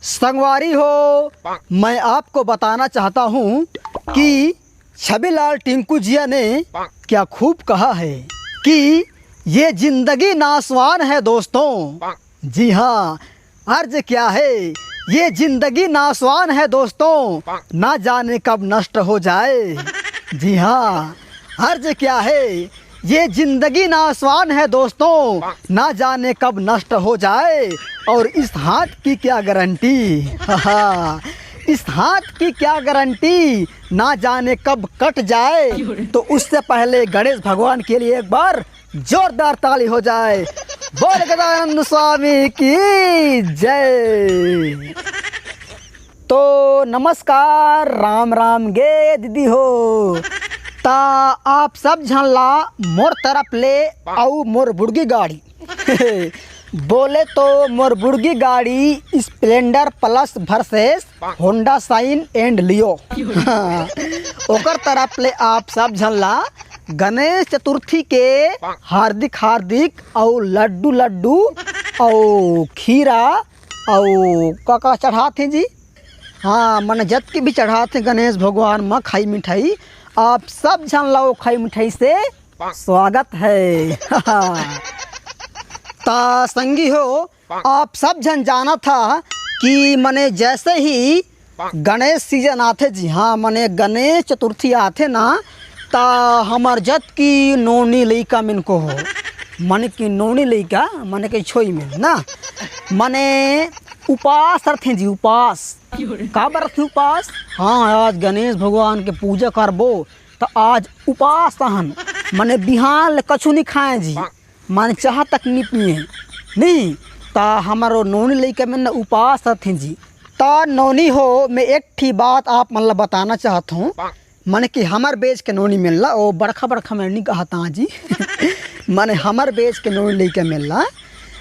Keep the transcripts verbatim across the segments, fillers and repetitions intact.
संगवारी हो, मैं आपको बताना चाहता हूँ कि छबीलाल टिंकू जिया ने क्या खूब कहा है कि ये जिंदगी नासवान है दोस्तों। जी हाँ, अर्ज क्या है, ये जिंदगी नासवान है दोस्तों, ना जाने कब नष्ट हो जाए। जी हाँ, अर्ज क्या है, ये जिंदगी नासवान है दोस्तों, ना जाने कब नष्ट हो जाए। और इस हाथ की क्या गारंटी, इस हाथ की क्या गारंटी, ना जाने कब कट जाए। तो उससे पहले गणेश भगवान के लिए एक बार जोरदार ताली हो जाए। बोल गजानंद स्वामी की जय। तो नमस्कार, राम राम गे दीदी हो। ता आप सब झन ला मोर तरफ ले अउ मोर बुड़गी गाड़ी बोले तो मोर बुड़गी गाड़ी splendor plus versus Honda shine and लियो ओकर तरफ ले आप सब झन ला गणेश चतुर्थी के हार्दिक हार्दिक अउ लड्डू लड्डू अउ खीरा अउ का का चढ़ात हे जी। हाँ, मन जतके भी चढ़ात हे गणेश भगवान म खाई मिठाई, आप सब झन ला वो खाई मिठाई से स्वागत है। ता संगी हो, आप सब झन जानत हा कि मने जैसे ही गणेश सीजन आथे जी, हाँ, मने गणेश चतुर्थी आथे ना, ता हमर जतकी नोनी लइका मन को हो, मने कि नोनी लइका, मने कि छोई मन ना, मने उपास रथे जी, उपास। काबर रथे उपास? हाँ, आज गणेश भगवान के पूजा करबो, त आज उपास अहन, मने बिहान ले कछु नहीं खाए जी, मने चाह तक नहीं पिए, नहीं, त हमर वो नोनी लइका मन ना उपास रथे जी। त नोनी हो, मैं एक ठी बात आप मन ला बताना चाहत हूँ, मने कि हमर बेच के नोनी मन ला, ओ बड़खा बड़खा मैं नहीं कहत हाँ जी, मने हमर बेच के नोनी लइका मन ला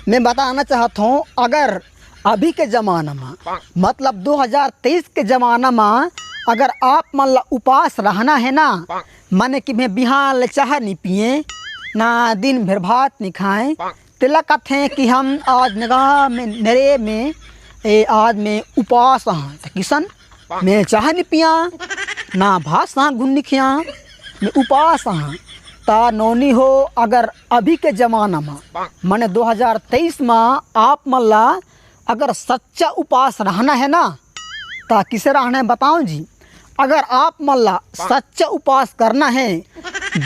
मैं बताना चाहत हूँ, अगर अभी के जमाना म, मतलब दो हज़ार तेईस के जमाना म, अगर आप मन ला उपास रहना है ना, मने कि मैं बिहान ले चाह नहीं पिए, ना दिन भर भात नहीं खाए, तेला कथे कि हम आज नगा में, नरे में, ए, आज मैं उपास हाँ। त किसन, मैं चाह नहीं पिया, ना भात साग घुन्नी खिया, मैं उपास हाँ। ता नोनी हो, अगर अभी के जमाना म, मने दो हज़ार तेईस म आप मन ला अगर सच्चा उपास रहना है ना, ता किसे रहना है बताओ जी। अगर आप मन ला सच्चा उपास करना है,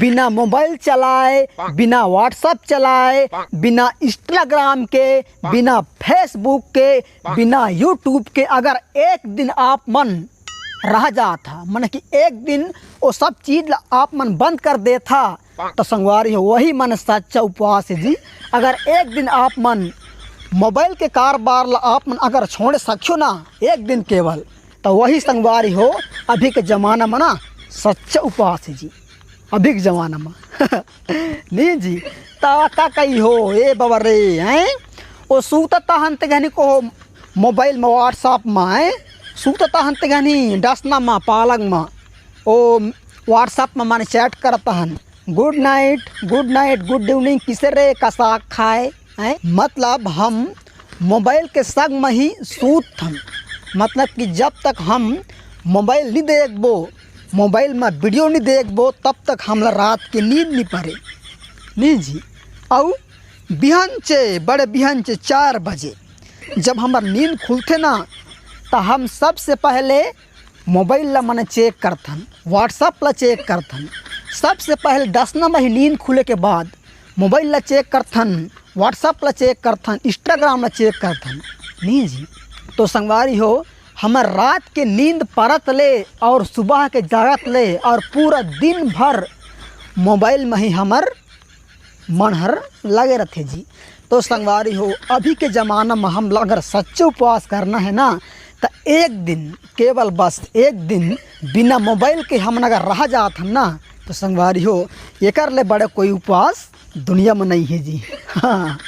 बिना मोबाइल चलाए, बिना WhatsApp चलाए, बिना Instagram के, बिना Facebook के, बिना YouTube के, अगर एक दिन आप मन रह जात हा, मने कि एक दिन वो सब चीज ला आप मन बंद कर देत हा, तो संगवारी हो, वही मन सच्चा उपवास है जी। अगर एक दिन आप मन मोबाइल के कारोबार ला आप मन अगर छोड़ सकियो ना एक दिन केवल, तो वही संगवारी हो, अभी के जमाना म ना सच्चा उपवास है जी, अभी के जमाना म। नहीं जी, ता का कही हो ए बबरे, हैं? ओ सूतत हन ते घनी को मोबाइल म WhatsApp म, हैं? सूतत हन ते घनी डसना म पालंग म, ओ WhatsApp म माने चैट करत हन, गुड नाइट, गुड नाइट, गुड इवनिंग, किसे रे कसाक खाए, हैं? मतलब हम मोबाइल के संग म ही सूत हन। मतलब कि जब तक हम मोबाइल नहीं देखबो, मोबाइल म वीडियो नहीं देखबो, तब तक हमला रात के नींद नहीं परे। नहीं जी, अउ बिहनचे, बड़े बिहनचे चार बजे जब हमर नींद खुलथे ना, त हम सबसे पहले मोबाइल ला मने चेक करथन, WhatsApp ला चेक करथन। सबसे पहले डसना म ही नींद खुले के बाद मोबाइल ला चेक करथन, WhatsApp ला चेक करथन, Instagram ला चेक करथन। नहीं जी, तो संगवारी हो, हमर रात के नींद परत ले और सुबह के जागत ले और पूरा दिन भर मोबाइल म ही हमर मन हर लगे रथे जी। तो संगवारी हो, अभी के जमाना म हम ला अगर सच्चे उपवास करना है ना, त एक दिन, केवल बस एक दिन बिना मोबाइल के हमन अगर रह जात हन ना, तो संगवारी हो, एकर ले बड़े कोई उपवास दुनिया म नहीं है जी। हाँ।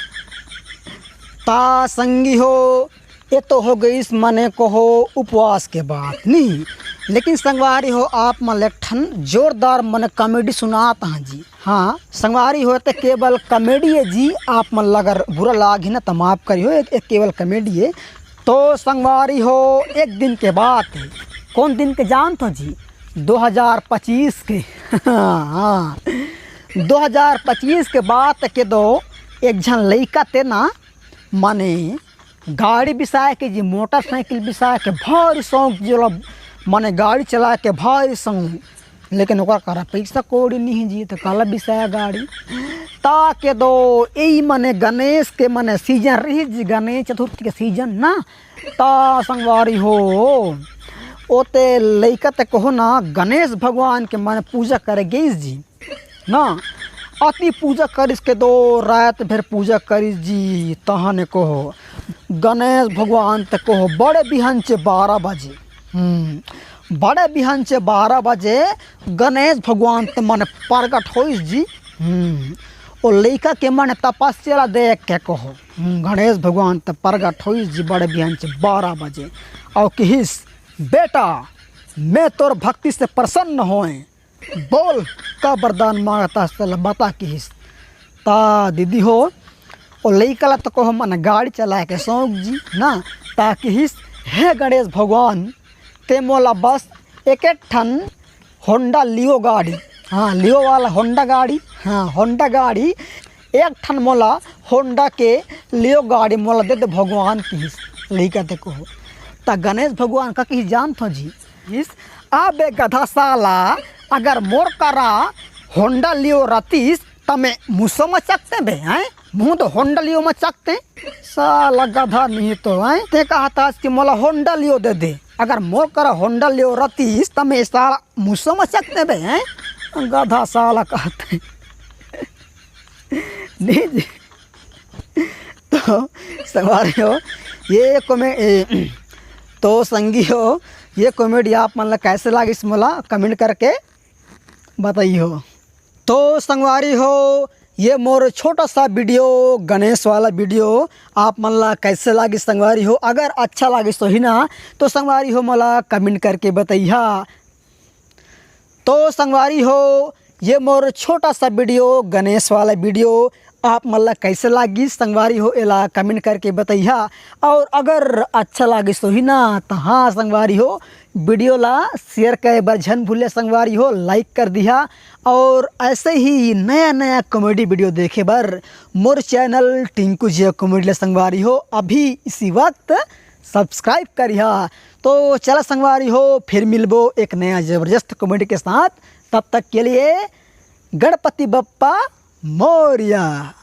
ता संगी हो, ये तो हो गईस मने कहो उपवास के बात नहीं, लेकिन संगवारी हो, आप मन ल एक ठन जोरदार मने कॉमेडी सुनात हाँ जी। हाँ संगवारी हो, ते केवल कॉमेडी है जी, आप मन ल अगर बुरा लाग ही ना त माफ करियो, एक, एक केवल कॉमेडी है। तो संगवारी हो, एक दिन के बात हे। कोन दिन के जानत हो जी? दो हज़ार पच्चीस के। हाँ, दो हज़ार पच्चीस के बात के दो, एक झन लइका ते ना, माने गाड़ी बिसाए के जी, मोटरसाइकिल बिसाए के भारी शौक जी ओला, माने गाड़ी चलाए के भारी शौक। लेकिन ओकर करा पइसा कौड़ी नहीं जी, त काला बिसाए गाड़ी? ता के दो, एई माने गणेश के माने सीजन रही जी, गणेश चतुर्थी के सीजन ना। ता संगवारी हो, ओते लइका ते कहो ना, गणेश भगवान के माने पूजा करे गइस जी ना। अति पूजा करिस के दो, रात भर पूजा करिस जी। तहने कहो गणेश भगवान ते कहो बड़े बिहान से बारह बजे, हम्म, बड़े बिहान से बारह बजे गणेश भगवान ते माने प्रगट होइस जी। हम्म, ओ लइका के माने तपस्या ला देख के कहो, हम्म, गणेश भगवान ते प्रगट होइस जी बड़े बिहान से बारह बजे। अउ किहिस, "बेटा, मैं तोर भक्ति से प्रसन्न होए, बोल, का वरदान मांगत हस, तेला बता," किहिस। ता दीदी हो, ओ लइका ला तो कहो मन गाड़ी चलाए के शौक जी ना, ता किहिस, "हे गणेश भगवान, ते मोला बस एक एक ठन होंडा लियो गाड़ी, हाँ, लियो वाला होंडा गाड़ी, हाँ, होंडा गाड़ी, एक ठन मोला होंडा के लियो गाड़ी मोला दे दे भगवान," किहिस लइका ते कहो। ता गणेश भगवान का किहिस जानत हो जी? किहिस, "अबे गधा साला, अगर मोर करा होंडा लियो रतिस, त मैं मुसो मचकते बे, हैं? मुँह तो होंडा लियो मचकते।" साला गधा नहीं तो, हैं? ते कहत हस कि मोला होंडा लियो दे दे। अगर मोर करा होंडा लियो रतिस, त मैं साला मुसो मचकते बे, हैं? गधा साला कहते। नहीं जी। तो संगवारी हो, ये कॉमे-, ए, तो संगी हो, ये comedy आप मन ला कैसे लागिस, मोला comment करके बताइहो। तो संगवारी हो, ये मोर छोटा सा video, गणेश वाला video, आप मन ला कैसे लागिस संगवारी हो? अगर अच्छा लागिस तो ही ना, तो संगवारी हो, मोला comment करके बतइहा। तो संगवारी हो, ये मोर छोटा सा video, गणेश वाला video, आप मन ला कैसे लागिस संगवारी हो, एला comment करके बतइहा। और अगर अच्छा लागिस तो ही ना, तो हाँ संगवारी हो, video ला share करे बर झन भूले संगवारी हो, like कर दिहा। और ऐसे ही नया नया comedy video देखे बर मोर channel टिंकू जिया comedy ला संगवारी हो, अभी इसी वक्त subscribe करिहा। तो चला संगवारी हो, फिर मिलबो एक नया जबरदस्त comedy के साथ। तब तक के लिए गणपति बप्पा मौर्या।